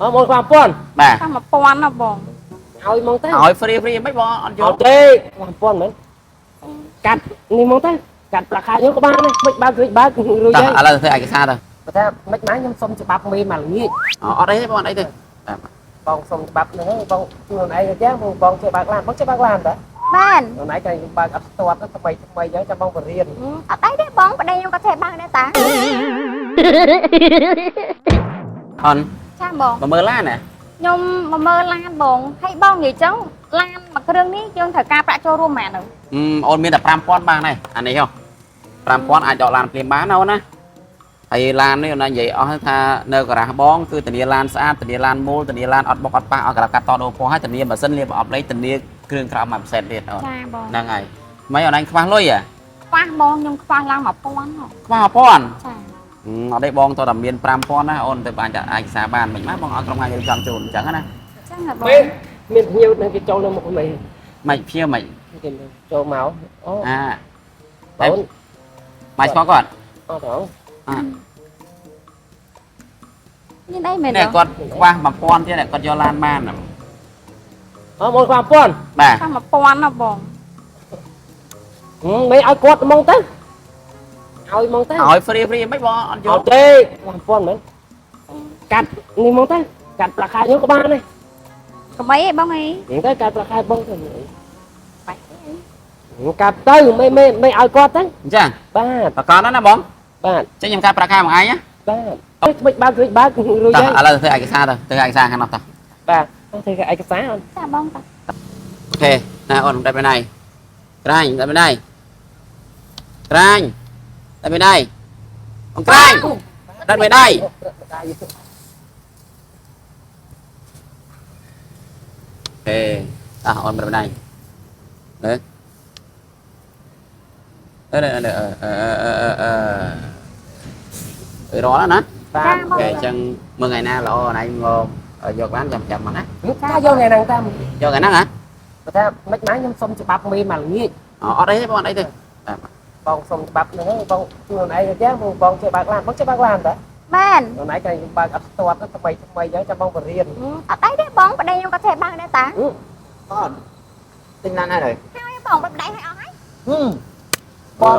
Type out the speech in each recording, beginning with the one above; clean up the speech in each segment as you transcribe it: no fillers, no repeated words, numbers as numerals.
អូមកខ្វះពាន់ បាទ តាម1000ណាបង ឲ្យហ្មងទៅ ឲ្យ free free មិនបងអត់យក អត់ទេខ្វះពាន់មែនកាត់នេះហ្មងទៅកាត់ប្រាក់ខែខ្ញុំក៏បានដែរមិនបើករួចបើករួច តោះ ហើយ ឥឡូវធ្វើឯកសារទៅ បើថាមិនម៉េចខ្ញុំសុំច្បាប់មេមកល្ងាច អត់អីទេបងអត់អីទេ បងសុំច្បាប់ហ្នឹងបងជួយខ្លួនឯងទៅចឹងបងជួយបើកឡានបងជួយបើកឡានតា បាន ខ្លួនឯងតែខ្ញុំបើកអត់ស្ទាត់ថ្មីថ្មីចឹងចាំបងបរៀន អត់អីទេបងប្តីខ្ញុំក៏ចេះបើកដែរតា អន ចាបង មកមើលឡានណា ខ្ញុំមកមើលឡានបងហើយបងនិយាយចឹងឡានមួយគ្រឿងនេះយើងត្រូវការប្រាក់ចូលរួមប៉ុន្មានទៅ អូនមានតែ5000បានហើយអានេះហ៎5000អាចដកឡានភ្លាមបានណាអូនណាហើយឡាននេះអូនណានិយាយអស់ថានៅការ៉ាស់បងគឺធានាឡានស្អាតធានាឡានមូលធានាឡានអត់បុកអត់ប៉ះអត់ក្រាបកាត់តដូរពណ៌ហើយធានាម៉ាស៊ីនលាបអប់លេខធានាគ្រឿងក្រៅ1%ទៀតអូន ចាបង ហ្នឹងហើយមិនអូនឯងខ្វះលុយហ៎ ខ្វះបងខ្ញុំខ្វះឡើង1000ហ៎ ខ្វះ1000 ចា អត់ទេបងតើតែមាន5000ណាអូនទៅបានចាឯកសារបានមិនម៉េចបងឲ្យក្រុមការងារចាំជូនអញ្ចឹងណា ចឹងហ៎បង ពេលមានភ្ញៀវនឹងគេចូលនៅមុខមេ មិនភៀវមិន គេចូលមកអូ អា បង មកស្គាល់គាត់ អត់ទៅ មានអីមែន នេះគាត់ខ្វះ1000ទៀតគាត់យកឡានបាន អូមកខ្វះពាន់ បាទ តាម1000ណាបង មិនឲ្យគាត់ហ្មងទៅឲ្យហ្មងទៅ ឲ្យ free free មិនបងអត់យក អត់ទេខ្វះពាន់មែនកាត់នេះហ្មងទៅកាត់ប្រាក់ខែខ្ញុំក៏បានដែរ កុំអីទេបងអី ហ្នឹងទៅកាត់ប្រាក់ខែបងទៅ បាច់ទេ កាត់ទៅមិនមិនមិនឲ្យគាត់ទៅ អញ្ចឹង បាទ ប្រកបណាបង បាទ ចឹងខ្ញុំកាត់ប្រាក់ខែមួយឯងណា បាទថ្មិចបើករួចបើករួច តោះ ហើយ ឥឡូវធ្វើឯកសារទៅធ្វើឯកសារខាងនោះតោះ បាទធ្វើឯកសារអូន ចាបងតា អូខេណាអូនដាក់បែបណៃក្រាញដាក់បែបណៃក្រាញដាក់បែបណៃអូនក្រាញដាក់បែបណៃ អេតោះអូនបែបណៃមើលអឺអឺអឺអឺអឺរណា បាទ អូខេអញ្ចឹងមើលថ្ងៃណាល្អណៃមកយកបានចាំចាំមកណា កាយកថ្ងៃហ្នឹងតាម យកថ្ងៃហ្នឹងហ៎ បើថាមិនម៉េចខ្ញុំសុំច្បាប់មេមកល្ងាច អត់អីទេបងអត់អីទេ បងសុំច្បាប់ហ្នឹងបងជួយខ្លួនឯងទៅចឹងបងជួយបើកឡានបងជួយបើកឡានតា បាន ខ្លួនឯងតែខ្ញុំបើកអត់ស្ទាត់ថ្មីថ្មីចឹងចាំបងបរៀន អត់អីទេបងប្តីខ្ញុំក៏ចេះបើកដែរតា បងទិញឡានហើយ ហើយបងប្តីឲ្យអស់ហើយ បង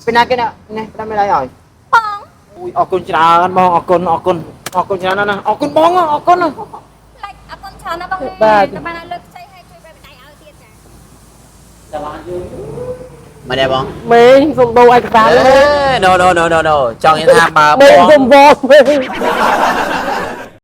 ពីណាគេនេះនេះមិនដែរឲ្យ បង អូយអរគុណច្រើនបងអរគុណអរគុណអរគុណច្រើនណាស់អរគុណបងអរគុណ លេចអរគុណច្រើនណាស់បងតែបានឲ្យលើកខ្ចីឲ្យជួយប្តីឲ្យទៀតចា មិនដែរបង មេខ្ញុំសុំដូរឯកសារ អេណូណូណូណូណូចង់និយាយថាបើ មេ បង សុំវល់មេ